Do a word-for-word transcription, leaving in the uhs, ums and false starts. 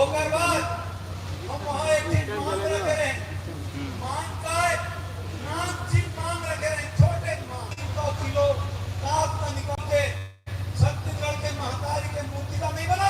ओकर बाद हम वहाँ एक ठिन मांग रखे रहे। मांग का है? नानचिन मांग रखे रहे, छोटे मांग। सौ किलो काप का निकाल के छत्तीसगढ़ के महतारी के मूर्ति का नहीं बना।